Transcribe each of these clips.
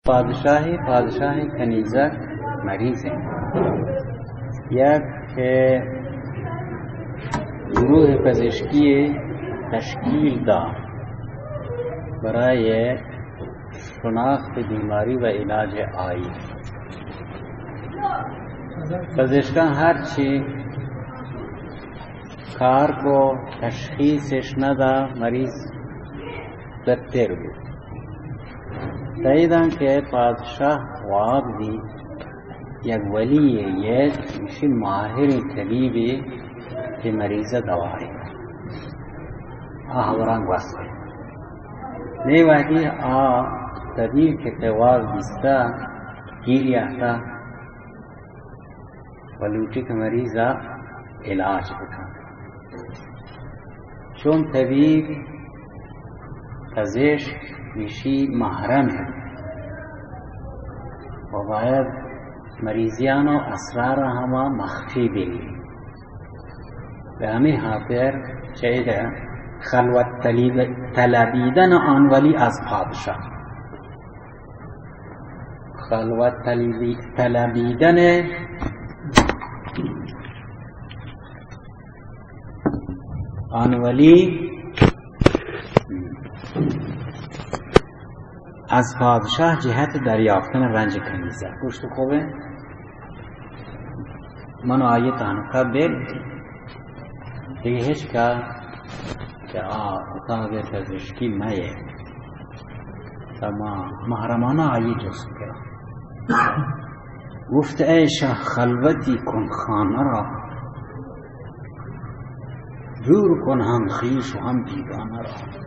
پادشاہے، پادشاہے کنیزک مریض انت۔ یک گروہ پزشکی تشکیل دا برای شناخت بیماری و علاج آئی۔ پزشکاں ہرچی کار کو، تشخیصش ندا، مریض بدتر بو۔ سیدان کہ پادشاہ واب دی، یک ولی یے، ایشی ماہریں طبیبے کہ مریض دوائے آ ہبراں گوست۔ نی وہدی آ طبیب کہ تے واب دیستا، گیری آتا، و لوٹی کہ مریض ء علاج بکن۔ چون طبیب، پزشک ایشی محرم انت و باید مریضیان و اسرار ہما مخفی بی۔ به ہمیں خاطر چہ ادا خلوت طلیب-، طلبیدن آن ولی از پادشاہ۔ خلوت طلیبی-، طلبیدن آن ولی از پادشاہ جہت دریافتن رنج کنیزک۔ گوشت خوبه، من آئی تانکا بل دیگه ہچ کا کہ آ اتاق پزشکی مئے۔ تما محرمانہ آئی جست کرا۔ گفت: ای شاه خلوتی کن خانه را، دور کن هم خویش و هم بیگانه را۔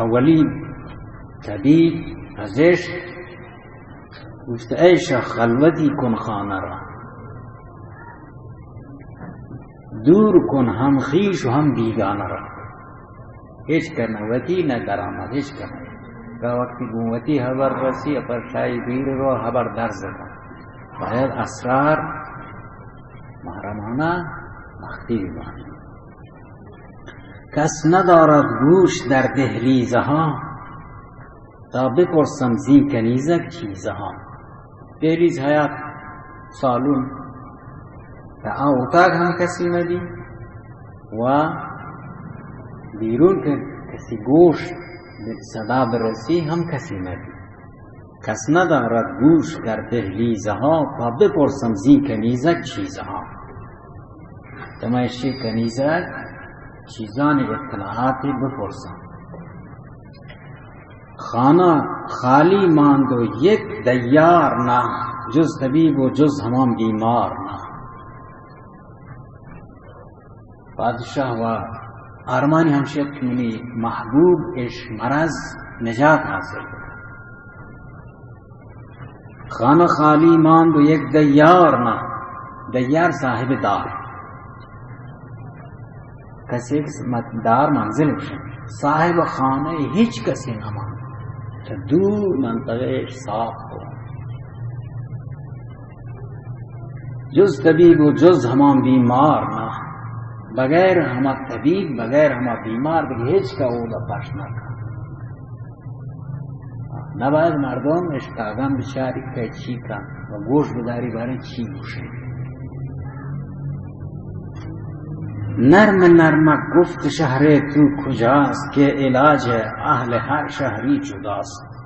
اولی طبیب، پزشک، گفت: ای شاه خلوتی کن خانه را، دور کن هم خویش و هم بیگانه را۔ ہچ کن وتی نہ درآمد، ہچ کن۔ تا وقتی گوں وتی خبر رسی، پر شاہی دیر رو خبر درز کن۔ باید اسرار محرمانہ مخفی بمانی۔ کس ندارد گوش در دهلیزها، تا بپرسم زین کنیزک چیزها۔ دهلیز، حیاط، سالون، تا آ اتاق ہم کسی مبی و بیرون کہ کسی گوش صدا برسی ہم کسی مبی۔ کس ندارد گوش در دهلیزها، تا بپرسم زین کنیزک چیزها۔ تماشی کنیزک چیزانی اطلاعاتی بپرسم۔ خانه خالی ماند و یک دیار نه، جز طبیب و جز همان بیمار نه۔ پادشاہ و آرمانی ہمشی ات کہ منی محبوب اش مرض نجات حاصل۔ خانه خالی ماند و یک دیار نه، دیار صاحب دار۔ کسی کہ مت-، دار منزل بشن، صاحب خانه هچ کسی نمان، چه دور منطقه اش صاف کو۔ جز طبیب و جز همان بیمار نه، بغیر هما طبیب، بغیر هما بیمار، دیگه هچ کا اودا پش نکن۔ نباید مردم اشتاگان بچاری کہ چی کن و گوش بداری بارے چی گوشے۔ نرم نرمک گفت شهر تو کجاست، که علاج اهل هر شهری جداست۔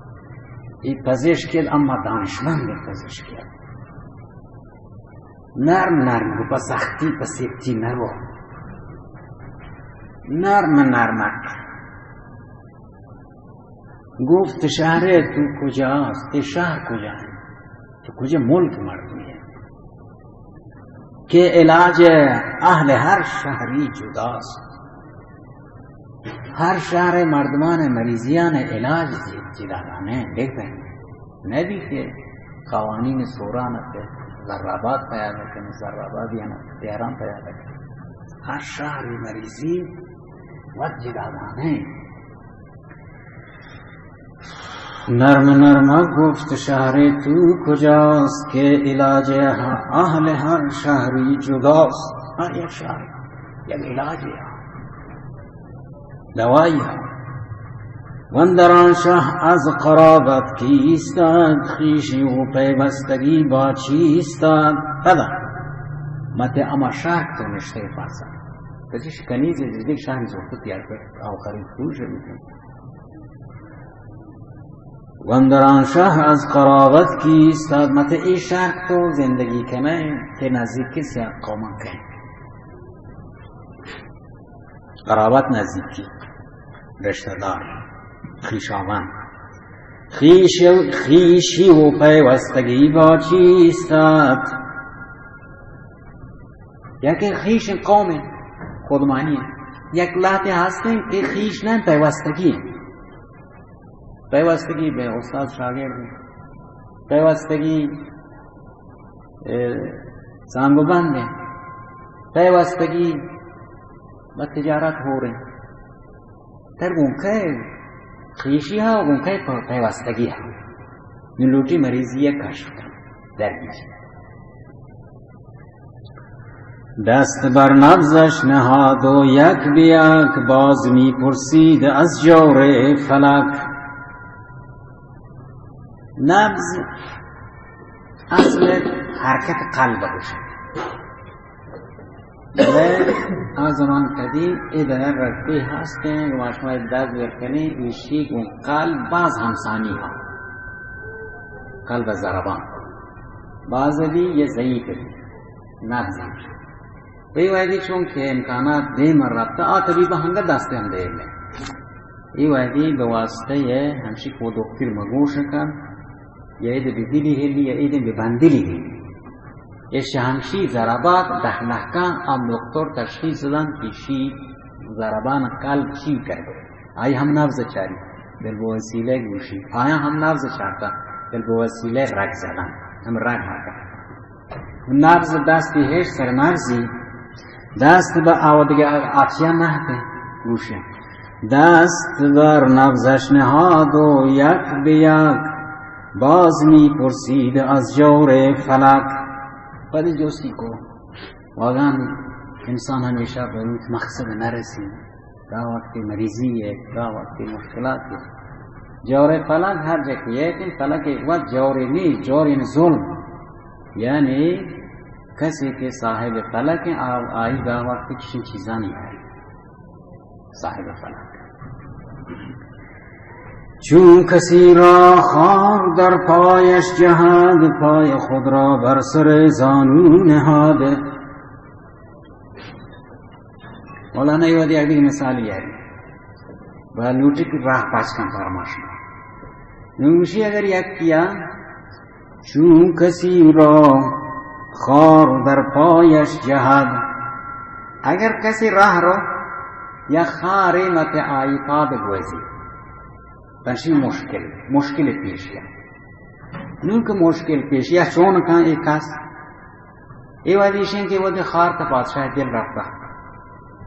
ای پزشکیت، اما دانشمند پزشکیت۔ نرم نرم گو، په سختی په سیفتی نگو۔ نرم نرمک گفت شهر تو کجاست، ای شهر کجا انت؟ تو کجا ملک مردمی انت؟ که علاج اهل هر شهری جداست۔ هر شهر مردمان مریضیان علاج جداگانه، بگذاریم۔ نبی که قوانین سوران ات، زرآباد پیاده کنه، زرآباد یا نه، تهران پیاده کنه۔ هر شهر مریضی وت جداگانه۔ نرم نرم گفت شهر تو کجاست، که علاج اهل هر شهری جداست۔ هر یک شهر یک علاجی، دوائی۔ وندران شه از قرابت کیستد، خویشی و پیوستگی با چیستد. پدا مت اما شهر تو نشته پاسا. تجیش کنیز جدی شهر زورت تیار کرد. آخری فروش می‌کنه. وندران شه از قرابت کیستد، مت ای شهر تو زندگی کنه که نزدیکی سیاد قومان کنه. قرابت نزدیکی، رشتہ دار، خویشاوند. خویش، خویشی و پیوستگی با چیستد. یکے خویش قوم خودمانی، یک لہتے ہستیں کہ خویش نہ پیوستگی. پیوستگی بہ استاد شاگرد، پیوستگی، اے، زانگ و بند، پیوستگی بہ تجارت ہور. تر گوں کئے خویشی ہا، گوں کئے پ-، پیوستگی ہا. نوں لوٹی مریضی یک کشف کن، درگیجی. دست بر نبضش نهاد و یک به یک باز می‌پرسید از جور فلک. نبض اصل حرکت قلب گوشن. بلے آ زمان قدیم اے دگہ رگے ہستیں، گما شما دست بر کنیں، ایشی گوں قلب باز ہمسانی ہا. قلب ضربان باز بی یا ضعیف بی، نہ ضعیف. اے وہدی چون کہ امکانات دیم رفتا، آ طبیب ہنگا دست ہم دے لیں. اے وہدی بہ واسطہ یہ ہمشی کو دکتر مگوش کن، یا اید بہ دلی ہلی، یا اید بہ بندلی ہلی. یہ شہمشی ضربات دہ نہکان آ دکتر تشخیص دن کہ شی ضربان قلب چی کرد. آئی ہم نبض چاری، بل بہ وسیلہ گوشی. آیا ہم نبض چارتا، بل بہ وسیلہ رگ زدن، ہم رگ ہاکا. نبض دستی ہیچ سر نبضی، دست بہ آودگہ آتیا نہتے گوشی. دست بر نبضش نهاد و یک به یک باز می‌پرسید از جور فلک. پدی جستی کو، واگان انسان ہمیشہ بروت مقصد نرسی، گاہ وقتی مریضی ہے، گاہ وقتی مشکلات ہے. جور فلک ہر جگہ ہے، لیکن فلک ایک وقت جور نہیں، جور یعنی ظلم. یعنی کسی کہ صاحب فلک ہیں، آ-، آئی گاہ وقتی کسی چیزانی آئی. صاحب فلک. چون کسی را خار در پایش جهد، پای خود را بر سر زانو نهاد. مولانا یہ وہدی اگلی مثال یاری. بلوٹی کی راہ پاچ کن فرماش. نوشی اگر یک کیا چون کسی را خار در پایش جهد. اگر کسی راہ رو یا خارے مت آئی پاد گوزی، تنشی مشکل، مشکل پیش یا. نون کہ مشکل پیش یا چون کن ایک کس، اے وہدی شین کہ وہدی خار تا پادشاہ دل رکھتا.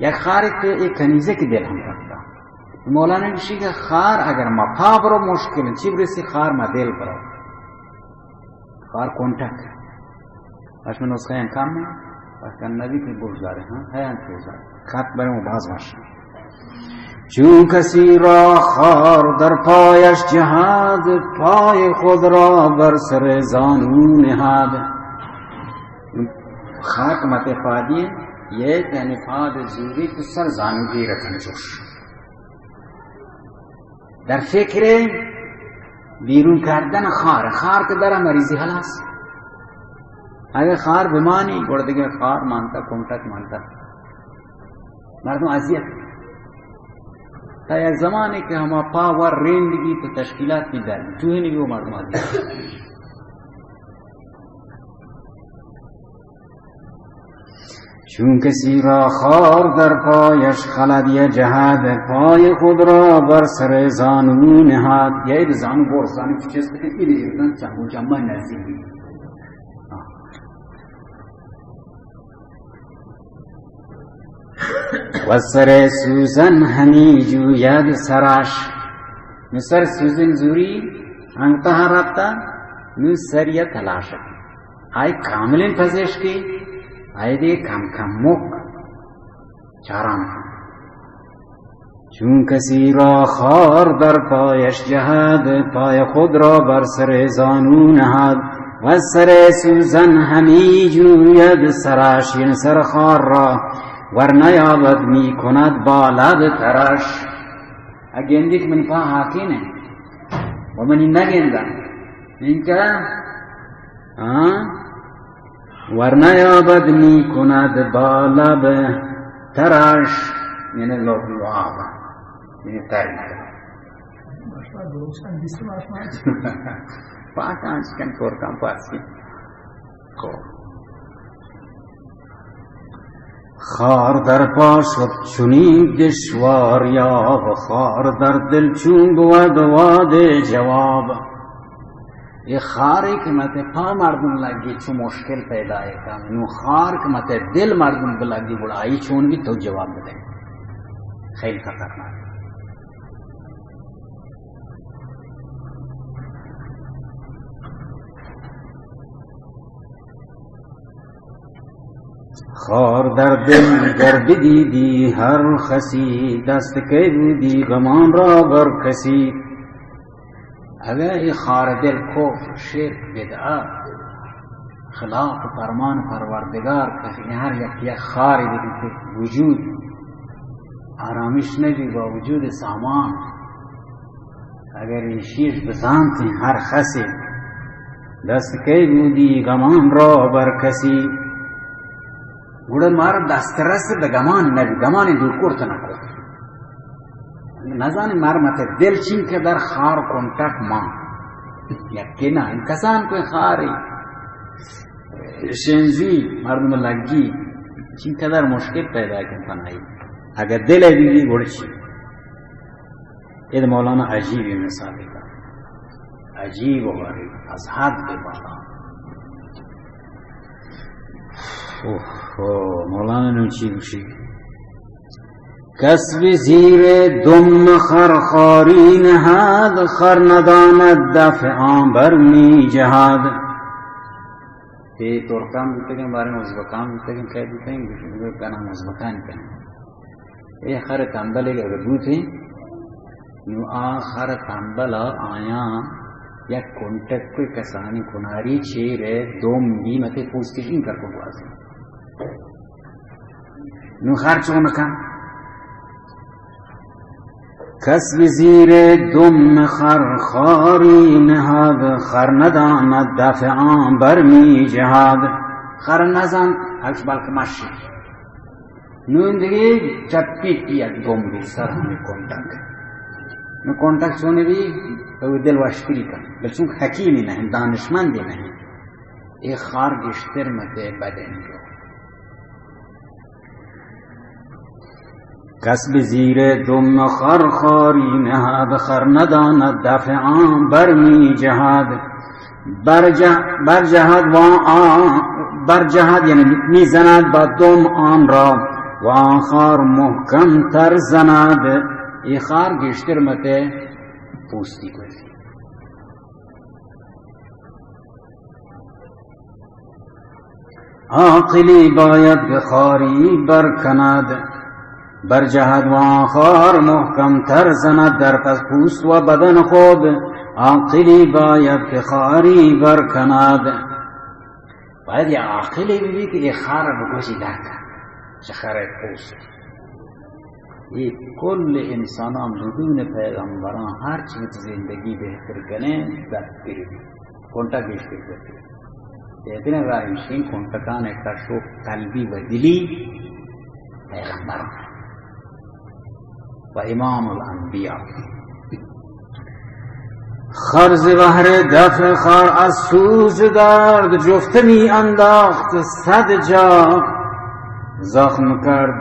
یک خار تے ایک کنیزے کی دل ہم رکھتا. مولانا گوشی کہ خار اگر ما پا برو مشکل، چی برسی خار ما دل برو. خار کونٹک. اش من نسخہ ہم کم ہے. پاکستان نبی کہ گوش دارے، ہاں، ہے ہم گوش دارے. خط برے وہ باز وش. چون کسی را خار در پایش جهد، پای خود را بر سر زانو نهد. خاک مت پادی، یہ تنی پاد زوری تو سر زانو گیر کن جوش. در فکر بیرون کردن خار، خار که در مریضی خلاص. اگه خار بمانی، گڑا دیگه خار مانتا، کنٹک مانتا. مردم اذیت. تا یک زمانے کہ ہما پا ور رینڈگی تو تشکیلات کی در، تو ہی نہیں وہ مردم اذیت. چون کسی را خار در پایش خلد یا جهد، پای خود را بر سر زانو نهد. یا اید زانو بر، زانو چی چیز که اید ایردن چمو چمه نزدیکی. و سر سوزن همی جوید سرش. نو سر سوزن زوری انگتها رفتا، نو سر یا تلاش. آئی کاملین پزشکی، آئی دی کم کم مک چاران کن. چون کسی را خار در پایش جهد، پای خود را بر سر زانو نهد، و سر سوزن همی جوید سرش، یعنی سر خار را ور نیابد، می کند با لب ترش. اگندی که من پا حاکین ہے و منی نگندن، اینکه، آه، ور نیابد می کند با لب ترش، یعنی لب لعاب، یعنی تر. پاکان چکن کور کم پاسی. خب. خار در پا شد چنین دشوار یاب، خار در دل چون بود واد جواب. اے خارے کہ متے پا مردم لگی چو مشکل پیدا ہے کن، نو خار کہ متے دل مردم بلگی گڑا آئی چون بی تو جواب بدے. خیلی خطرناک. خار در دل گر بدیدی هر خسی، دست که بودی غمان را بر کسی. اگر ای خار دل کفر، شرک، بدعت، خلاف فرمان پروردگار، کسی هر یک یک خاری بدی که وجود آرامش نبی با وجود سامان. اگر ایشیش بزانتیں هر خسی، دست کئی بودی گمان را بر کسی. گڑا مار دسترس به گمان نبی، گمان دور کرت نکرت. نزانی مار مت دل چین که در خار کنٹک ما. یکی نه، این کسان کوئی خاری شنزی مردم لگی، چین قدر مشکل پیدا کن پناهی. اگر دل بی بی گڑ چی؟ اے مولانا عجیبی مثال کا، عجیب و غریب، از حد بے بالا. اوه، اوه، مولانا نو چی گوشی؟ کس به زیر دم خر خاری نهاد، خر نداند دفع آن بر می جهاد. تی ترکان بوتگن، بارے ازبکان بوتگن، کئے بوتگن، گوشی گنا ازبکان کن. اے خر تنبلے اگر بوتیں، نو آ خر تنبل آیاں یک کنٹک کوئی کسانی کناری چیر دوم بی متے پوستشین کر کو گوازی. نو خر چون کن؟ کس به زیر دم خر خاری نهاد، خر نداند دفع آن بر می جهاد. خر نزان، هش بلکه مشی. نون دیگه چپی پیاد گم بی سر همی کنٹک. نو کنٹک چونه بی؟ او دل وشتری کن. بل چون حکیمی نه، دانشمندی نه. اے خار گیشتر متے بدن رو. کس به زیر دم خر خاری نهاد، خر نداند دفع آن بر می جهاد. بر جه-، بر جهد و آن، بر جهد یعنی می زند با دم آن را و آن خار محکم تر زند. ای خار گیشتر مته پوستی کنی. عاقلی باید که خاری برکند، برجهد و آن خار محکم‌تر زند، در پس پوست و بدن خود. عاقلی باید که خاری برکند. باید یه عاقلی ببی که یه خار بکشی در کن، چه خر پوست. اے کل انساناں بدون پیغمبراں ہرچ وتی زندگی بہتر کنیں، بدتر بی. کنٹک گیشتر بی. بہترین راہ ایشیں کنٹکان کش و قلبی و دلی پیغمبراں و امام الانبیاء. خر ز بهر دفع خار از سوز و درد، جفته می‌انداخت صد جا زخم کرد.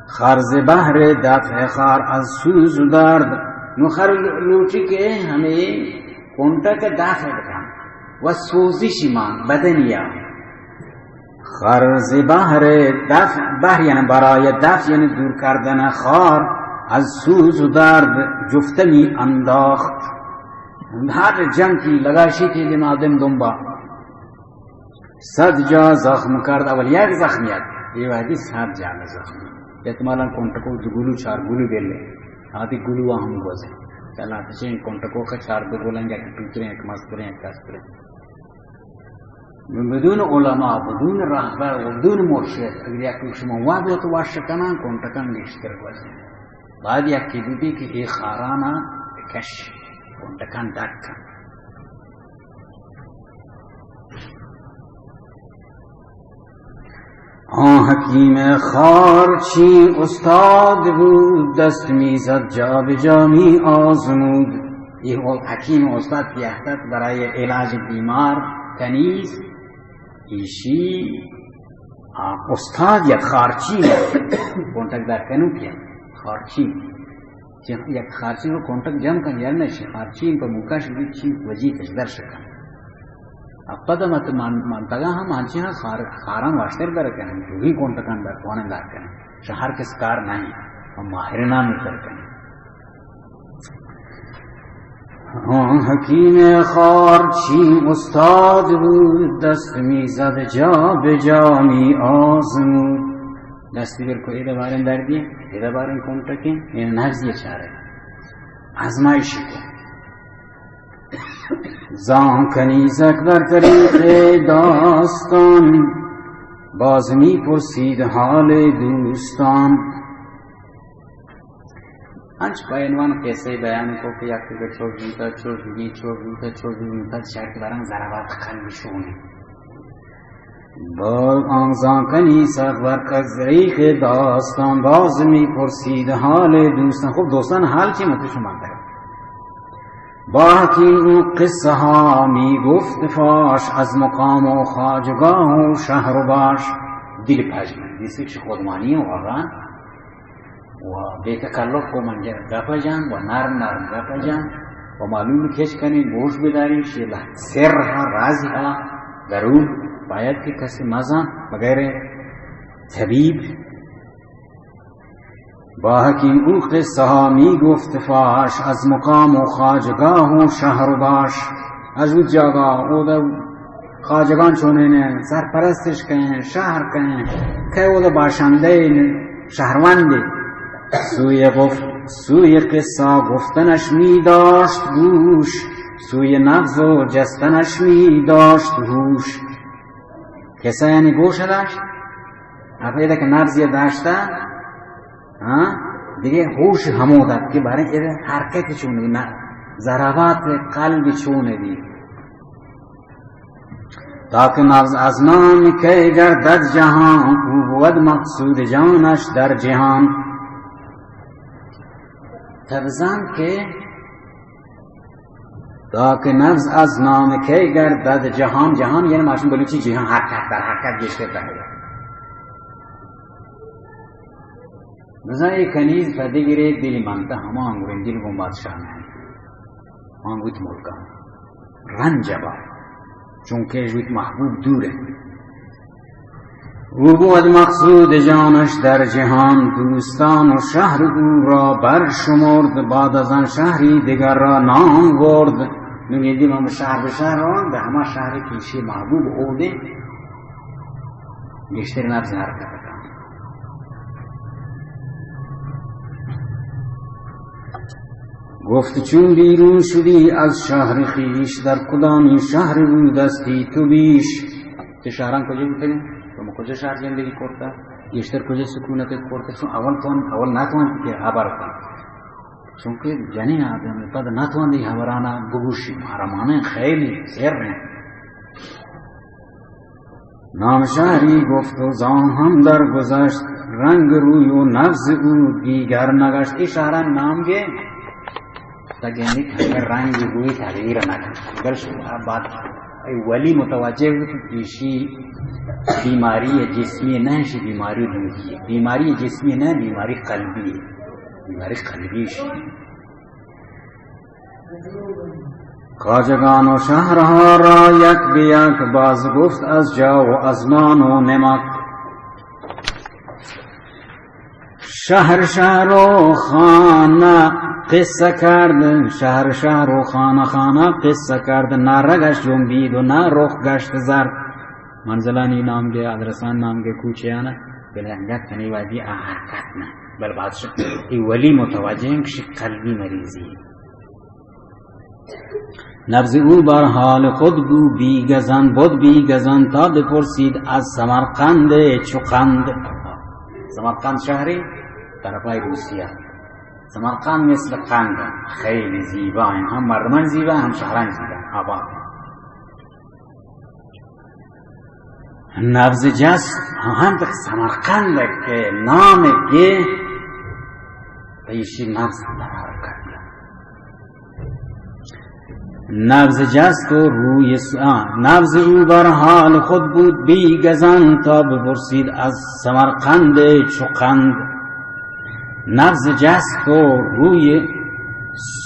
خر ز بهر دفع خار از سوز و درد. نو خر لوٹی کہ ہمے کنٹک دفع بکن و سوزشی مان بدنیا. خر ز بهر دفع، بهر یعنی برای دفع یعنی دور کردن خار، از سوز و درد جفته می‌انداخت. هر جنکی لگاشی که دم آدم دنبا. صد جا زخم کرد، اول یک زخم یاد، یہ وحدی صد جا زخم. احتمالاً کنٹکو دو گلو، چار گلو بلے، آدی گلو ہم گوزے۔ چلا تچین کنٹکو کا چار دو گلن، یک پیتریں، یک مستریں، یک کستریں۔ بدون علماء، بدون رهبر و بدون مرشد، اگر یک شما واد وت وش کنان، کنٹکان گیشتر گوزے۔ باید یکی ببی کہ اے خارانا بکش، کنٹکان ڈک کن۔ آن حکیم خارچی استاد بود، دست می‌زد جا به جا می‌آزمود۔ اے حکیم استاد کہ اتت برای علاج بیمار کنیز، ایشی، آ، استاد یک خارچی، کنٹک در کنوکی خارچی۔ چہ یک خارچی رو کنٹک جم کن، یار نشی، خارچی پہ موکاش بیت، چی وجی کش در شکن۔ اب پدا مت من-، منطقہ ہم انچی ہاں خار-، خاران واشتر در کنن، جو ہی کنٹکان در توانن در کنن۔ شہ ہر کس کار نہیں، ہم ماہر نام کر کنن۔ آن حکیم خارچی استاد بود، دست می‌زد جا به جا می‌آزمود۔ دستی بر کو ادا بارن دردی، ادا بارن کنٹکیں، این نبضی چارے۔ آزمایشی کو۔ زان کنیزک بر طریق داستان، باز می‌پرسید حال دوستان۔ انچ پہ عنوان قصہ بیان کو کہ یک دگہ چوش بوتا، چوش بی، چوش بوتا، چوش بوتا، شرط برن ضربات قلب شونے۔ باز آن زان کنیزک بر طریق داستان، باز می‌پرسید حال دوستان۔ خب دوستان حال چی مت شما در؟ با حکیم او قصه ها می‌گفت فاش، از مقام و خواجگاه و شهر و باش۔ دل پژمن، دیستی که خودمانی و واقعاً و بے تکلف کو من گپ جان و نرم نرم گپ جان و معلوم کچ کنی، گوش بداری، شیلا سر ها، راز ها، درون باید که کسی مزن بغیر طبیب۔ با حکیم او قصه ها می‌گفت فاش، از مقام و خواجگاه و شهر و باش۔ از او جاگا، او دا خواجگان چونین، سرپرستش کہیں، شهر کہیں، کہ او دا باشندہ شهروندی۔ سوی گفت، سوی قصه گفتنش می‌داشت گوش، سوی نبض و جستنش می‌داشت هوش۔ قصه یعنی گوش داشت، اپیدا کہ نبضی داشتہ، ہاں، دیگه ہوش ہمود ات کہ باریں اے حرکت چون بی، نہ، ضربات قلب چون بی۔ تا که نبض از نام کی گردد جهان، او بود مقصود جانش در جهان۔ تا بزان کہ تا که نبض از نام کی گردد جهان، جهان یعنی ماشین بلوچی جهان، حرکت در حرکت گیشتر در۔ بزاں اے کنیز پہ دگرے دل منتہ، ہما انگوریں دل گوں بادشاہ نہ انت۔ آن بوت ملکان رنج با، چونکہ اش بوت محبوب دور انت۔ او بود مقصود جانش در جهان، دوستان و شهر او را برشمرد، بعد از آن شهری دگر را نام برد۔ نوں گندی ما شهر به شهر روان، به ہما شهر کہ ایشی محبوب اودے گیشتر نبض حرکت کن۔ گفت چون بیرون شدی از شهر خویش، در کدامین شهر بودستی تو بیش؟ تو شهران کجا بوتگی؟ تو کجا شهر زندگی کرتا؟ گیشتر کجا سکونت کرتا؟ چون اول تو، اول نتوان کہ خبر کن۔ چونکہ جنین آدم پد نتوان دی خبرانا بگوشی، مارا مانے خیلی سر ہیں۔ نام شهری گفت و زان هم درگذشت، رنگ روی و نبض او دیگر نگشت۔ اے شهران نام گے، تا گندی کہ رنگ روی تغییر نہ کن۔ گل شما بعد اے ولی متوجہ بوت کہ ایشی بیماری جسمی نہ، ایشی بیماری روحی ہے۔ بیماری جسمی نہ، بیماری قلبی ہے۔ بیماری قلبی ایشی۔ خواجگان و شهرها را یک به یک، باز گفت از جا و از نان و نمک. شهر شهر و خانه قصه کرد، شهر شهر و خانه خانه قصه کرد، نه رگش جنبید و نه رخ گشت زرد. منزلانی نام گے، آدرسان نام گے، کوچیانا بلے انگت تنی وادی آ حرکت نہ، بل بادشاہ ای ولی متوجہ ہیں کہ قلبی مریضی۔ نبض او بر حال خود بو بیگزن، بود بیگزن تا بپرسید از سمرقند چو قند۔ سمرقند شهری طرفای روسیه۔ سمرقند مثل قند، خیلی زیبا، هم مردمان زیبا، هم شهران زیبا، آباد۔ نبض جست، هنت سمرقند که نام گه، ایشی نبض در حرکت. نبض جست و روی س-، آه، نبض او بر حال خود بود بیگزن تا بپرسید از سمرقند چو قند. نبض جست و روی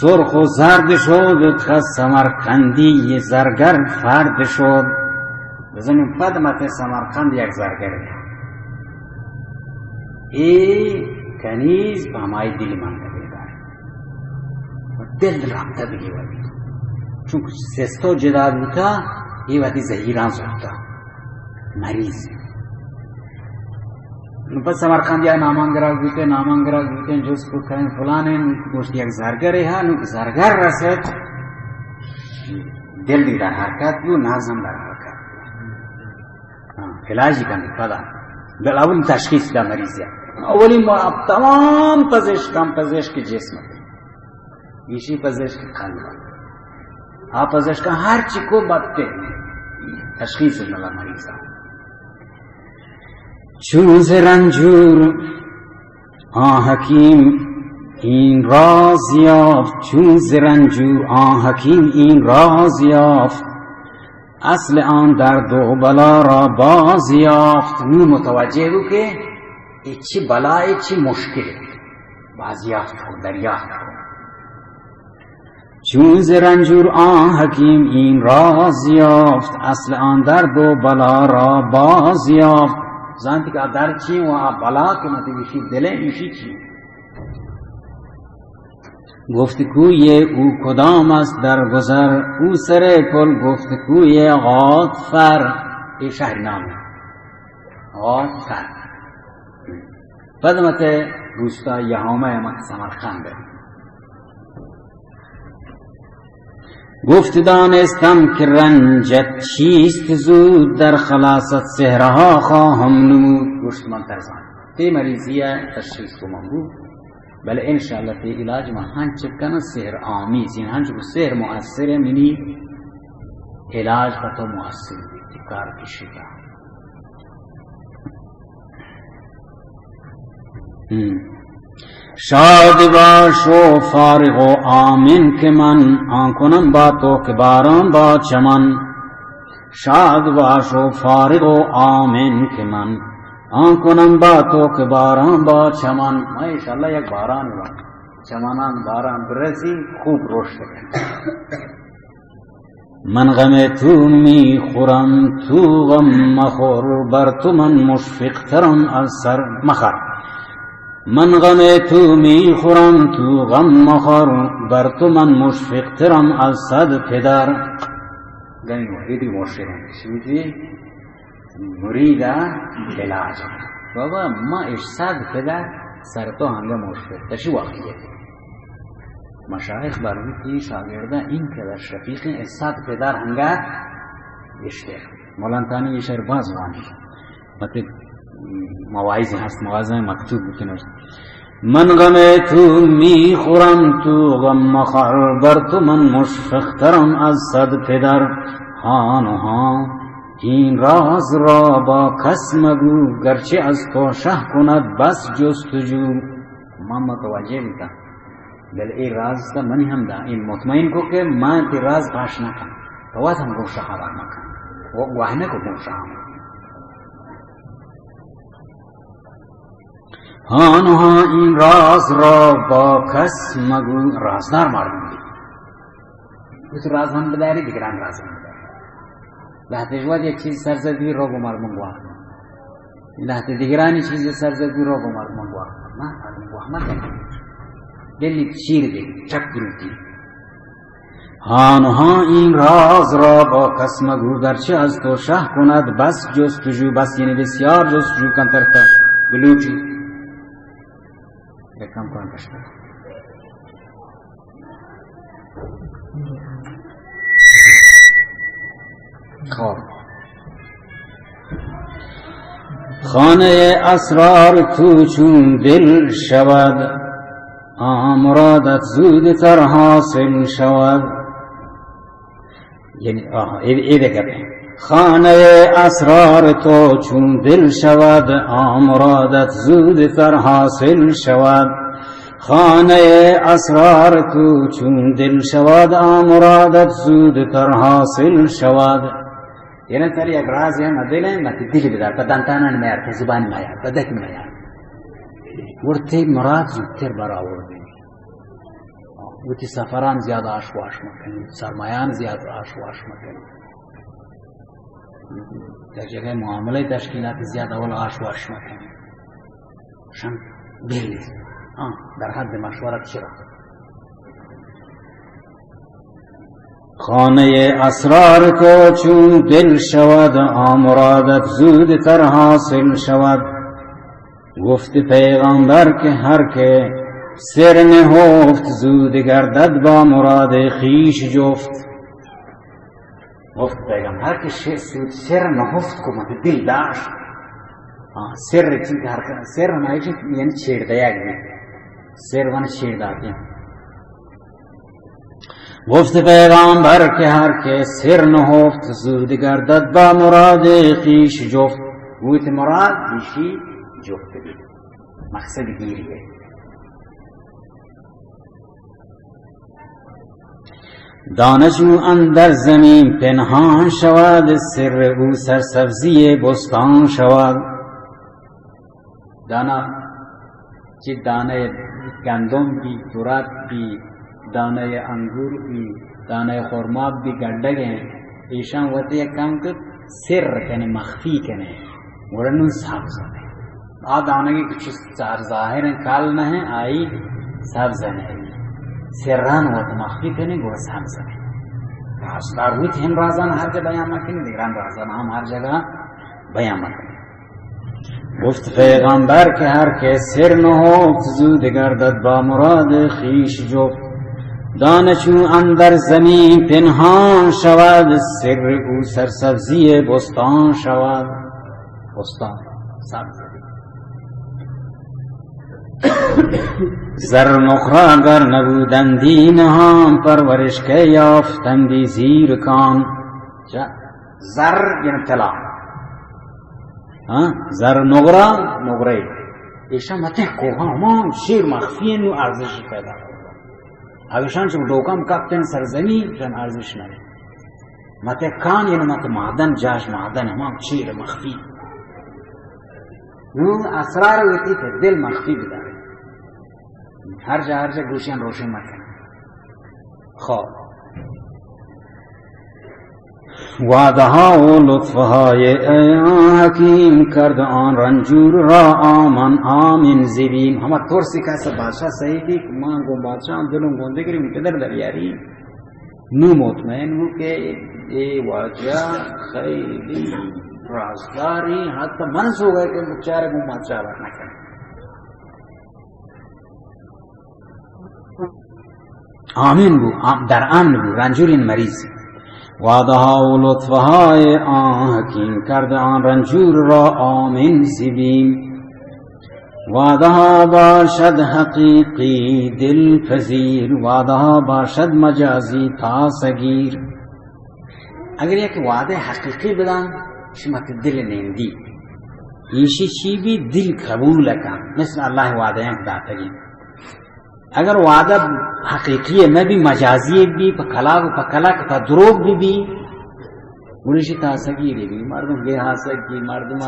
سرخ و زرد شد، خز سمرقندی زرگر فرد شد. بزنین پد مت سمرقند یک زرگرے. اے کنیز پہ ہمائی دل من بیدار. دل رابطہ بگی وتی. چونکہ سستو جدا بوتا، اے وتی زہیران زرتا. مریض. نو پس سمرقندی ءَ نامان گرگ بوتے، نامان گرگ بوتے، جست کو کہیں فلانے، گوشت یک زرگرے ہا، نو زرگر رسیت، دل دی در حرکت بو، نبض ہم در حرکت بو. ہاں، علاجی کنت پدا. بل اول تشخیص دا مریض ءَ. اولی ما تمام پزشکاں، پزشک جسم. ایشی پزشک قلب. آ پزشکاں ہر چی کو بتے. تشخیص نہ مریض ءَ. چون ز رنجور آن حکیم این راز یافت، چون ز رنجور آن حکیم این راز یافت، اصل آن درد و بلا را باز یافت. نو متوجہ بو کہ اے چی بلا، اے چی مشکل، باز یافت کو، دریافت کو. چون ز رنجور آن حکیم این راز یافت، اصل آن درد و بلا را باز یافت. زانت کہ آ درد چی و آ بلا کہ متی ایشی دل ہے، ایشی چی. گفت کوی او کدام است در گذر، او سر پل گفت کوی غاطفر. اے شہر نام ہے. غاطفر. پد مت روستا یہامہ مت سمرقند. گفت دانستم که رنجت چیست زود، در خلاصت سحرها خواهم نمود. گوشت من ترسان. تی مریضی تشخیص کو من بو. بلے انشاءاللہ تی علاج ما ہنچ کناں سحر آمیز، یعنی ہنچ کو سحر مؤثر ہے، منی علاج پہ تو مؤثر بیت، کار کشی کا. ہم. شاد باش و فارغ و آمن که من، آن کنم با تو که باران با چمن. شاد باش و فارغ و آمن که من، آن کنم با تو که باران با چمن. ما انشاءاللہ یک باران با چمنان باران برسی، خوب رشد کنت. من غم تو می‌خورم، تو غم مخور، بر تو من مشفق‌ترم از سر مخر. من غم تو می‌خورم، تو غم مخور، بر تو من مشفق‌ترم از صد پدر. گنی وحیدی مرشد ہیں، شمیتی مرید ءِ علاج. بابا، ما اش صد پدر سر تو ہنگا مشفق، تشی واقعیت. مشایخ بروتی شاگرداں این قدر شفیقیں، اش صد پدر ہنگا اشتے. مولانا تانی یہ شعر باز وانی. مطلب، مواعظ ہست، مواعظ میں مکتوب بکنوشت. من غم تو می‌خورم، تو غم مخور، بر تو من مشفق‌ترم از صد پدر. هان و هان، این راز را با کس مگو، گرچه از تو شه کند بس جستجو. من متوجہ بوتاں، بل اے راز تا منی ہم دا، این مطمئن کو کہ من تی راز پاش نہ کن، تو وت ہم گوں شہ خبر مکن، و گواہ نہ کو گوں شہ ہم. هان و هان، این راز را با کس مگو، رازدار مردم بی. تو راز ہم بداری، دیگران راز ہم بداری. لہتے شما یک چیز سرزد بی، رو گو مردم گواہ. لہتے دیگرانی چیز سرزد بی، رو گو مردم گواہ. نا، مردم گواہ مکن. دلی چیر بی، چپ بروتی. هان و هان، این راز را با کس مگو، گرچه از تو شه کند بس جستجو. بس یعنی بسیار جستجو کنت تر تو. بلوٹی۔ یک کم کن پشت۔ خب۔ خانهٔ اسرار تو چون دل شود، آن مرادت زودتر حاصل شود۔ یعنی، آہاں، اے، اے دگہ گپے۔ خانهٔ اسرار تو چون دل شود، آن مرادت زودتر حاصل شود۔ خانهٔ اسرار تو چون دل شود، آن مرادت زودتر حاصل شود۔ یعنی ترا یک رازے ہم دل ایں، مت دل بدار، پہ دنتانان میار، پہ زبان میار، پہ دک میار۔ گڑا تئی مراد زودتر برآورد بی۔ وتی سفران زیاد آش واش مکن، سرمایان زیاد آش واش مکن، در جگہ معاملہ تشکیلات زیاد اول آش واش مکن۔ شن دل، ہاں، در حد مشورت چرا۔ خانهٔ اسرار تو چون دل شود، آن مرادت زودتر حاصل شود۔ گفت پیغمبر که هر که سر نهفت، زود گردد با مراد خویش جفت۔ گفت پیغمبر که ش-، سود سر نهفت کو، مت دل داشت۔ ہاں، سر چیز ہر کا-، سر ہماری چیز یعنی چھیڑ دیا گئی۔ سر ون چھیڑ داتے۔ گفت پیغمبر که هر که سر نهفت، زود گردد با مراد خویش جفت۔ گوت مراد ایشی جفت بی۔ مقصد گیری ہے۔ دانه چون اندر زمین پنهان شود، سر او سرسبزی بستان شود۔ دانا چی دانه گندم بی، ترات بی، دانه انگور بی، دانه خرما بی، گڈگ ایں، ایشان وتی یک کم کت سر کنے، مخفی کنے، گڑا نون سبز ایں۔ آ دانگی کچھ سر ظاہر ایں، کل نہ ایں، آئی سبز ایں۔ سران وت مخفی کنے، گڑا سبز ایں۔ رازدار وت ہم رازان ہر جا بیان مکنے، دیگران رازان ہم ہر جگہ بیان مکنے۔ گفت پیغمبر که هر که سر نهفت، زود گردد با مراد خویش جفت. دانه چون اندر زمین پنهان شود، سر او سرسبزی بستان شود. بستان، سبز. زر نقره گر نبودندی نهان، پرورش که یافتندی زیر کان. چه؟ زر یعنی طلا. ہاں؟ زر نقره، نقره. ایشان متیں کوہاں ہما شیر مخفی ایں، نوں ارزش پیدا کرتا. اگشان چو ڈوکم کپتن سرزمین، شان ارزش نہ. متیں کان یعنی مت معدن، جاش معدن، ہما شیر مخفی. نوں اسرار وتی پہ دل مخفی بدارے. ہر جا، ہر جا گوشیان روشن مکن. خب. وعده‌ها و لطف‌های آن حکیم، کرد آن رنجور را آمن، آمن ز بیم. ہما ترسی کہ اسے بادشاہ سہی بی، من گوں بادشاہ دلوں گوں دگری، من پدر در یاری. نوں مطمئن بو کہ اے واجہ خیلی رازداری، حتی من سوگہ کہ بچارے گوں بادشاہ بات نہ کن. آمن بو، آ-، در امن بو، رنجورین مریض. وعده‌ها و لطف‌های آن حکیم، کرد آن رنجور را آمن ز بیم. وعده‌ها باشد حقیقی دلپذیر، وعده‌ها باشد مجازی تاسه‌گیر. اگر یک وعدہ حقیقی بدان، شما کہ دل نندی. ایشی چی بی؟ دل قبول کن. مثل اللہ وعدہ یک داتگی. اگر وعدہ حقیقی نہ بی، مجازی بی، پہ کلاگ و پہ کلک، پہ دروگ بی بی، گڑا ایشی تاسگیری بی، مردم بے حاسگی، مردم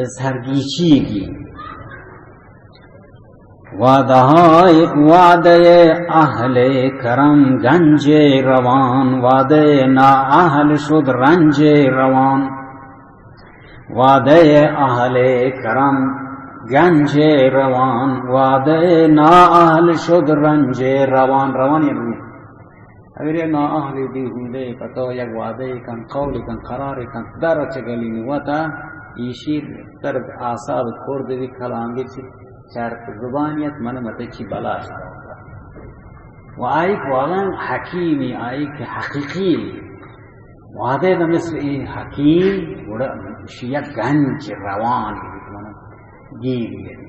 سرگیچی گی. وعده‌های، وعدهٔ اهل کرم گنج روان، وعدهٔ نااهل شد رنج روان. وعدهٔ اهل کرم گنج روان، وعدهٔ نااهل شد رنج روان. روان یعنی روح. اگر یک نااهل بیهوده پہ تو یک وعدہ کن، قول کن، قرار کن، در چہ گلی نوتا ایشی تر اعصاب خورد بی، کلام بی، چی چرپ زبانیت من مت چی بلاش. و آئی کہ واقعاً حکیمی، آئی کہ حقیقی، وعدے دا مثل ای حکیم، گڑا شی یک گنج روان بیت، من گیری بیت.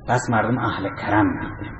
پس مردم اہل کرم بیت.